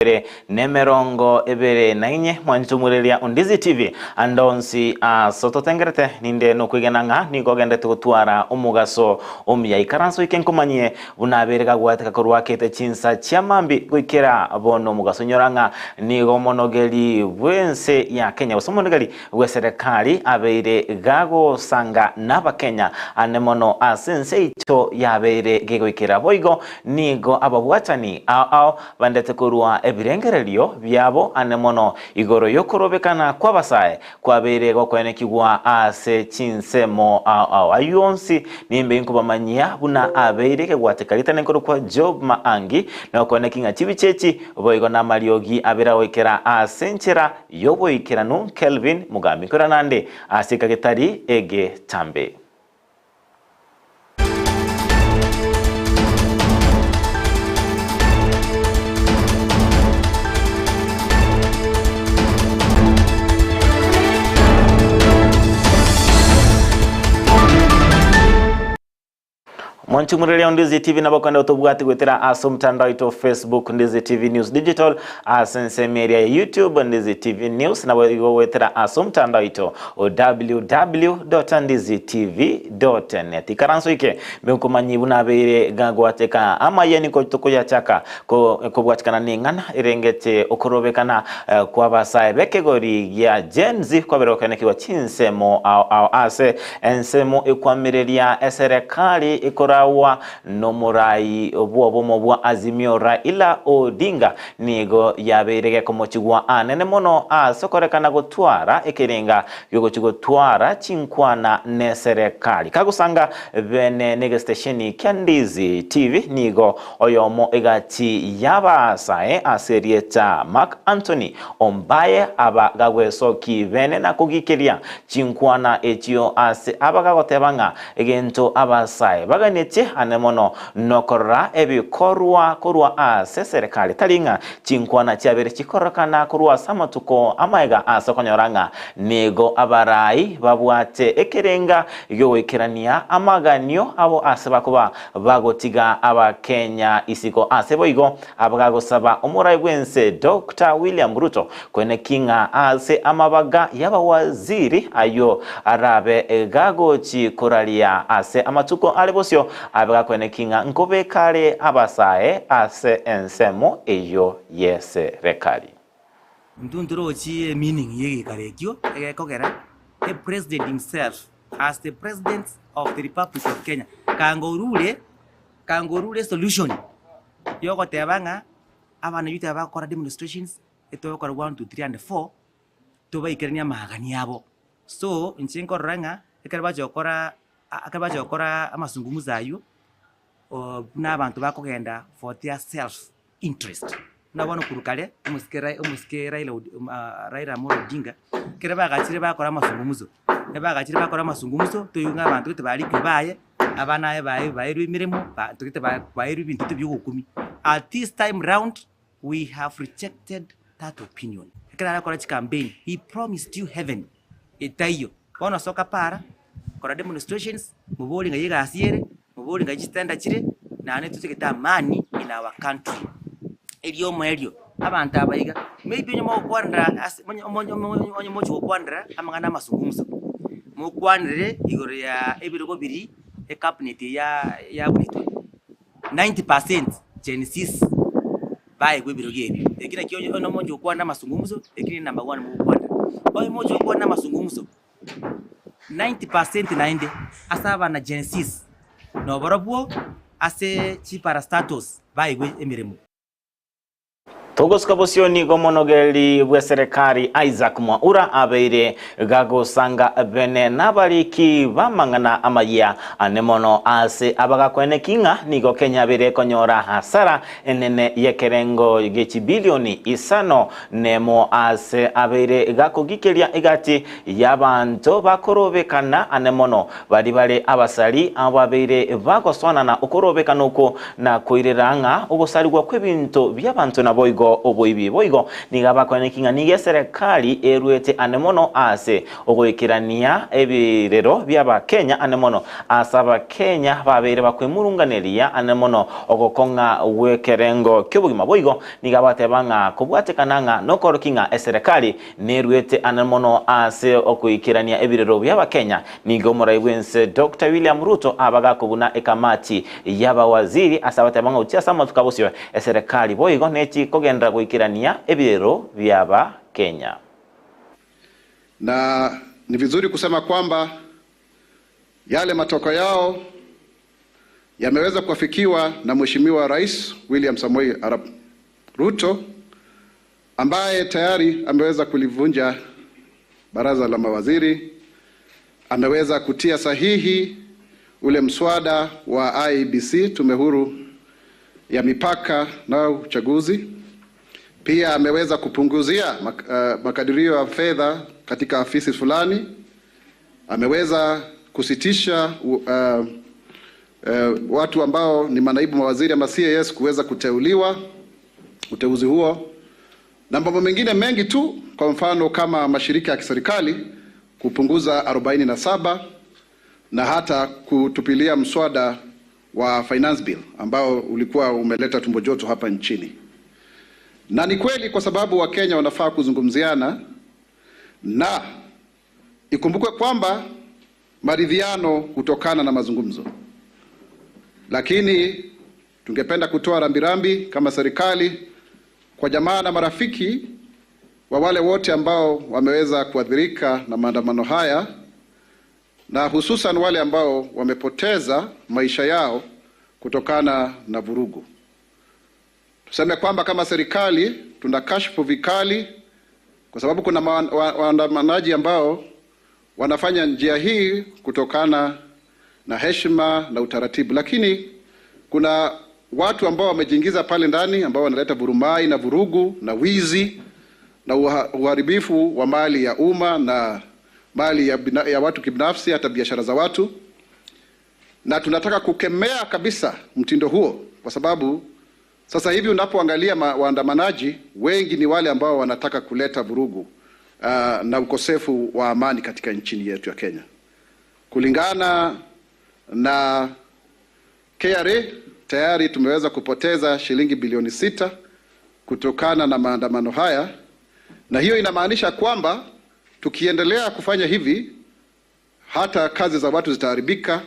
Ere nemerongo ebere na inye mwanchete omoreria o Ndizi TV ande onsi ase ototengerete ninde nokwegena ng'a nigo ogenderete gotwara omogaso omuya. Ikaransa oike nkomanyie buna abere gagwateka korwa akete chinsa chia mambi goikera bono omogaso. Inyora ng'a nigo omonogeri bw'ense ya Kenya gose omonogeri bw'eserekari abeire gagosanga n'Abakenya ande mono ase ense yaito yabeire gegoikera. Boigo nigo ababwatani ao ao Bandete korua ebirengererio biabo ane mono igoro y'okorobekana kw'abasae kwabeire gokoenekigwa ase chinsemo ao ao. Ayio onsi nimbe inkobamanyia buna abeire kegwateka ritana nkorokwa Job Maangi, nokoeneki ng'a chibicha echi boigo namariogi abere agoikera ase enchera y'oboikeranu Kelvin Mugambi. Nkoirana nde ase ekagetari egetambe. Mwanchumureria Ndizi TV nabo kwenda otobwati gwetera ase omotandao oito o Facebook Ndizi TV News Digital ase ensemo eria ya YouTube Ndizi TV News nabo igo gwetera ase omotandao oito o www.ndizitv.net. Ikaranso ike mbe nkomanyi buna abeire gagwateka amaya niko tokoyachaka kobwatikana neng'ana erengete okorobekana kw'abasae b'ekegori gia Gen Z kwabere gokenekigwa chinsemo ao ao ase ensemo ekwamireria eserekari ekoragwa nomorai bw'obomo bwa Azimio Raila Odinga Nigo yabeire gekomochigwa anene mono ase okorekana gotwara ekerenga giogochia gotwara chinkwana neserekari. Kagosanga bene negesitesheni kia Ndizi TV nigo oyomo egati y'abasae ase erieta Mark Anthony Ombaye aba gagwesoki bene na kogikeria chinkwana echio ase aba gagoteba ng'a Egento abasae baganetie ane mono nokorora ebikorwa korwa ase eserekari, tari ng'a chinkwana chiabere chikororekana korwa ase amatuko amaega ase okonyora ng'a nigo abarai babwate ekerenga giogoikerania amaganio abo ase bakoba bagotiga abakenya isiko ase boigo Abagagosaba omorai bw'ense Doctor William Ruto koeneki ng'a ase amabaga y'abawaziri ayio arabe gagochi koraria ase amatuko are bosio, abe gakoeneki ng'a nkobeka are abasae ase ensemo eyio y'eserekari. Intwe ntorochi emeaning y'egeikaro ekio egekogera the president himself as the president of the republic of Kenya kanga orure kanga orure esolution. Yogoteba ng'a abana youth aba bagokora demonstrations, etogokora one, two, three and four, tobaikeranie amagani abo. So, inche nkorora ng'a ekero bachia gokora ekero bachia gokora amazungumzo aywo, buna abanto bakogenda for their self interest. Buna bono korwa kare, omosike Rai omosike Raila Odi Raila Amolo Odinga, ekero bagachire bakora amazungumzo, ekero bagachire bakora amazungumzo, toigwe ng'a abanto gete barikire baye, abana aye baye baerwe emeremo, banto gete ba baerwe ebinto gete bia ogokumia. At this time round, we have rejected that opinion. Ekero arakora chicampaign, he promised you heaven, etaiyo. Bono soka para, kora demonstrations, moborie ng'ai egasi ere, moborie ng'ai chitenda chire, naende totagete amani in our country. Erio omoerio, abanto aba iga, maybe onye mogokwanera ase onye omonye omonye onye mochi gokwanera amang'ana amazungumzo, mokwanere igoro ya ebirogo biria ecabinet eye ya yaburetwe, 90 percent Gen Zs baegwe ebirogo ebio. Eki nakio onye onye mochi gokwana amazungumzo, eki ne number one mogokwanera. Onye mochi gokwana amazungumzo. 90% naende ase abana Gen Zs noborobwo ase chiparastatos baigwe emeremo. Togosuka bosio nigo omonogeri bw'eserekari Isaac Mwaura abeire gagosanga bene nabariki b'amang'ana amayia ane mono ase abagakoeneki ng'a nigo Kenya abeire ekonyora hasara enene y'ekerengo gie chibilioni isano nemo ase abeire gakogikeria egati y'abanto bakorobekana ane mono baria bare abasari abo babeire bagosoanana okorobekana okwo na koirera ng'a ogosarigwa kw'ebinto bi'abanto naboigo. boigo oboibi. Boigo nigo abakoeneki ng'a nigo eserekari erwete ane mono ase ogoikerania ebirero bi'Abakenya ane mono ase Abakenya babeire bakwemurunganeria ane mono ogokong'a gw'ekerengo ki'obogima. Boigo nigo abateba ng'a kobwatekana ng'a nokorokia ng'a eserekari nerwete ane mono ase okoikerania ebirero bi'Abakenya. Nigo omorai bw'ense Doctor William Ruto aba gakobuna ekamati y'abawaziri ase abateba ng'a gochia ase amatuko abosio eserekari boigo nechi kogenderera goikerania ebirero bi'Abakenya. Na ni vizuri kusema kwamba yale matakwa yao yameweza kuafikiwa na Mheshimiwa Rais William Samoei Arap Ruto ambaye tayari ameweza kulivunja baraza la mawaziri, ameweza kutia sahihi ule mswada wa IEBC, tume huru ya mipaka na uchaguzi. Pia ameweza kupunguzia makadirio ya fedha katika afisi fulani. Ameweza kusitisha watu ambao ni manaibu mawaziri ama CAS kuweza kuteuliwa, uteuzi huo, na mambo mengine mengi tu, kwa mfano kama mashirika ya kiserikali kupunguza 47 na hata kutupilia mswada wa finance bill ambao ulikuwa umeleta tumbo joto hapa nchini. Na ni kweli kwa sababu Wakenya wanafaa kuzungumziana, na ikumbukwe kwamba maridhiano hutokana na mazungumzo. Lakini tungependa kutoa rambirambi kama serikali kwa jamaa na marafiki wa wale wote ambao wameweza kuathirika na maandamano haya, na hususan wale ambao wamepoteza maisha yao kutokana na vurugu. Tuseme kwamba kama serikali tunakashifu vikali, kwa sababu kuna waandamanaji ambao wanafanya njia hii kutokana na heshima na utaratibu, lakini kuna watu ambao wamejiingiza pale ndani ambao wanaleta vurumai na vurugu na wizi na uharibifu wa mali ya umma na mali ya watu kibinafsi, hata biashara za watu. Na tunataka kukemea kabisa mtindo huo, kwa sababu sasa hivi unapoangalia waandamanaji wengi ni wale ambao wanataka kuleta vurugu na ukosefu wa amani katika nchini yetu ya Kenya. Kulingana na KRA tayari tumeweza kupoteza shilingi bilioni 6 kutokana na maandamano haya, na hiyo inamaanisha kwamba tukiendelea kufanya hivi hata kazi za watu zitaharibika.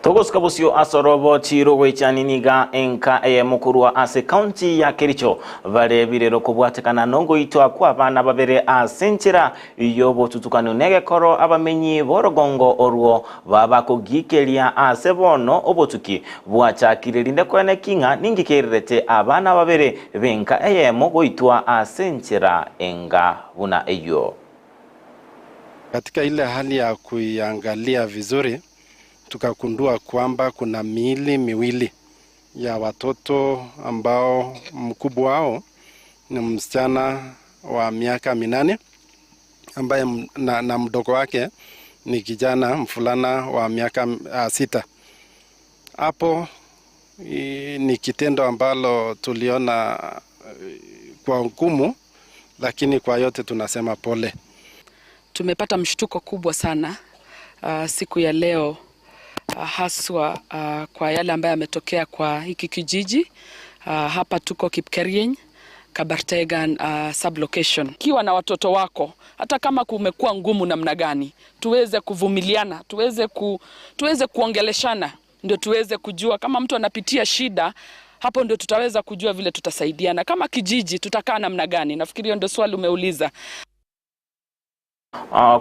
Togosika bosio asorobo chiro goichaniniga enka eyemukurwa ase county ya Kericho barebire kobwatekana nongoitwa kwa abana babere ase enchera yobotutukanu negekoro abamenyi borogongo orwo babakogikeria ase bono obotuki bwachakire rinde kwene king'a ningikererete abana babere benka eyemo goitwa ase enchera enga buna eyo. Katika ile hali ya kuiangalia vizuri, tukagundua kwamba kuna miili miwili ya watoto ambao mkubwa wao ni msichana wa miaka 8 ambaye na mdogo wake ni kijana mfulana wa miaka 6. Hapo ni kitendo ambalo tuliona kwa ngumu, lakini kwa yote tunasema pole. Tumepata mshtuko kubwa sana siku ya leo, haswa kwa yale ambayo yametokea kwa hiki kijiji. Hapa tuko Kipkerieny, Kabartegan sublocation. Kiwa na watoto wako, hata kama kumekuwa ngumu namna gani, tuweze kuvumiliana, tuweze kuongeleshana, ndio tuweze kujua kama mtu anapitia shida. Hapo ndio tutaweza kujua vile tutasaidiana. Kama kijiji tutakaa namna gani? Nafikiri hiyo ndio swali umeuliza.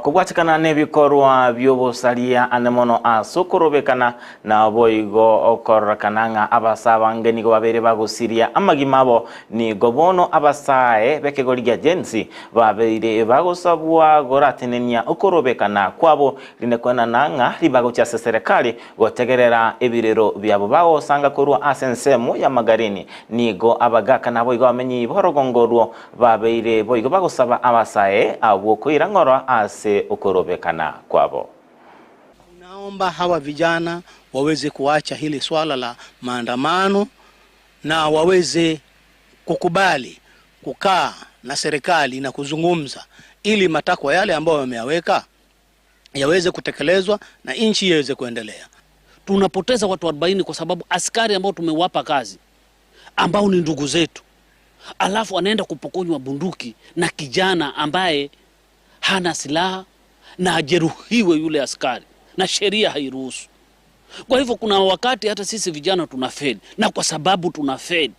Kobwatikana nebikorwa byobosaria ane mono ase okorobekana na boigo okorekana ng'a abasa bange nigo babere bagosiria amagima abo nigo bono abasae bekegori gia Gen Z babeire bagosabwa goratenenia okorobekana kwabo rinde kwenana ng'a ribagochia ase serikali gotegerera ebirero byabo bagosanga korwa ase ensemo ya Magarini nigo abagaka nabo igo bamenyi borogongorwo babeire boigo bagosaba abasae abwo koira ng'oro ase okorobekana kwabo. Naomba hawa vijana waweze kuacha hili swala la maandamano na waweze kukubali kukaa na serikali na kuzungumza ili matakwa yale ambayo wameyaweka yaweze kutekelezwa na nchi iweze kuendelea. Tunapoteza watu 40 kwa sababu askari ambao tumewapa kazi ambao ni ndugu zetu, alafu anaenda kupokonywa bunduki na kijana ambaye hana silaha na ajeruhiwe yule askari, na sheria hairuhusu. Kwa hivyo kuna wakati hata sisi vijana tunafeli, na kwa sababu tunafeli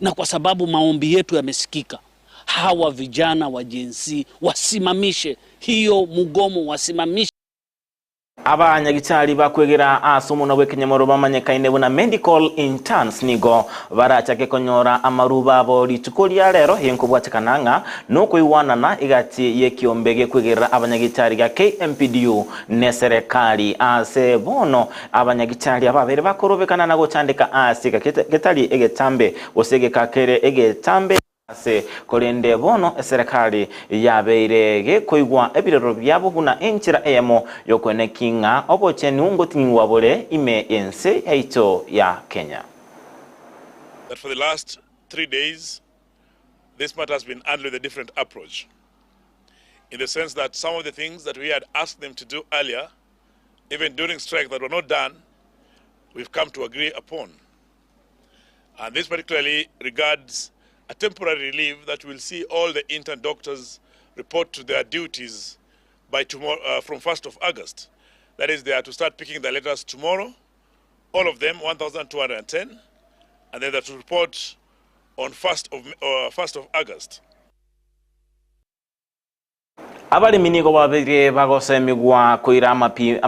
na kwa sababu maombi yetu yamesikika, hawa vijana wa Gen Z wasimamishe hiyo mgomo, wasimamishe. Abanyagitari bakwegera ase omonwa bwa ekenyamoro bamanyekaine buna medical interns nigo barachake konyora amaruba abo rituko ria rero henkobwatekana ng'a nokoigwanana egati y'ekiombe gekwegerera abanyagitari ga KMPDU ne serikali ase bono abanyagitari ababere bakorobekana na gochandeka ase getari egetambe gose egekakere egetambe ase korende bono eserekari yabeire gekoigwa ebirero biabo buna enchera eyemo yokweneki ng'a obochenu ngoting'igwa bore ime ense yaito ya Kenya. That for the last 3 days, this matter has been handled with a different approach, in the sense that some of the things that we had asked them to do earlier, even during strike that were not done, we've come to agree upon. And this particularly regards a temporary relief that will see all the intern doctors report to their duties by tomorrow, from 1st of August. That is, they are to start picking the letters tomorrow, all of them, 1,210, and then they are to report on 1st of August. Abalimi nigo babere bagosemigwa koira amapi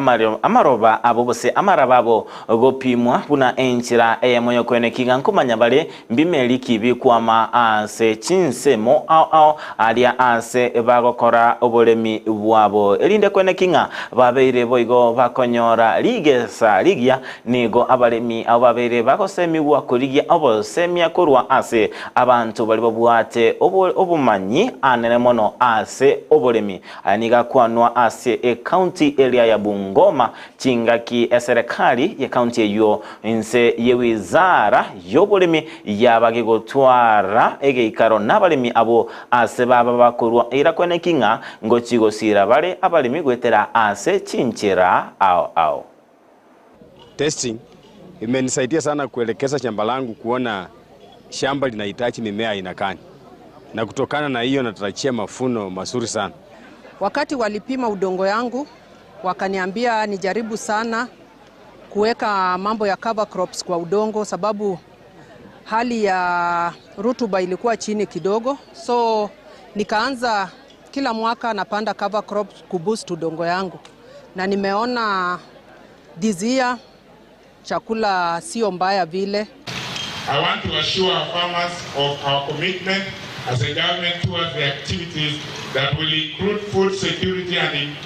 amaroba abo bose amaraba abo gopimwa buna enchera eyemo yokwenekiga nkomanya bare mbimeri kibi kwama ase chinsemo ao ao aria ase bagokora oboremi bwabo erinde kwenekinga babeire boigo bakonyora rigesa rigia nigo abaremi abo babere bagosemigwa korigia obosemia korwa ase abantu bari babwate obumanyi anene mono ase oboremi. Aya kwanwa ase e county area ya Bungoma chingaki eserikali ya county eyo nse ye wizara y'oboremi yabagigotwara egeikaro n'abaremi abo ase baba bakorwa era kwenekinga ngochigosira bare abaremi gwetera ase chinchera ao ao. Testing imenisaidia sana kuelekeza shamba langu kuona shamba linahitaji mimea aina gani, na kutokana na hiyo natarajia mavuno mazuri sana. Wakati walipima udongo yangu wakaniambia nijaribu sana kuweka mambo ya cover crops kwa udongo sababu hali ya rutuba ilikuwa chini kidogo, so nikaanza kila mwaka napanda cover crops kuboost udongo yangu, na nimeona this year chakula sio mbaya vile. I want to assure our farmers of our commitment as a government towards the activities that will include food security and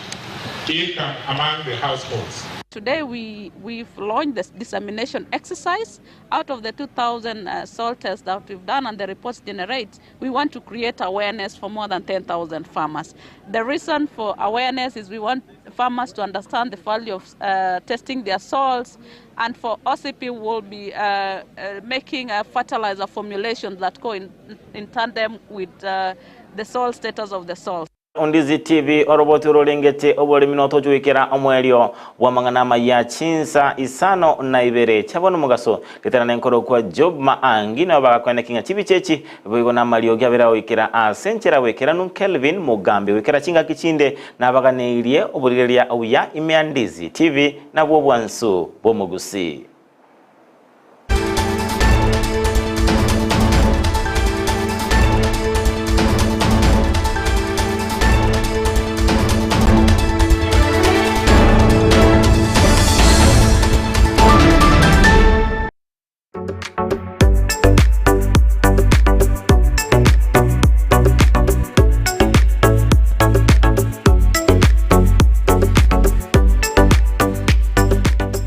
income among the households. Today we've launched this dissemination exercise. Out of the 2,000 soil tests that we've done and the reports generate, we want to create awareness for more than 10,000 farmers. The reason for awareness is we want farmers to understand the value of testing their soils, and for OCP we'll be making a fertilizer formulation that go in tandem with the soil status of the soil. Ondizi TV oroboti ororengete oboremi notojuikera omwerio wa mang'ana ya chinsa isano na ibere chabona mugaso geterana enkoro kwa Job Maangi na bagakwenekinga chibichechi boigo na mario gyabera oikera asenchera wekera nun Kelvin Mugambi wekera chinga kichinde nabaganeirie oburireria obuya ime ya Ndizi TV nabwo bwansu bomugusi.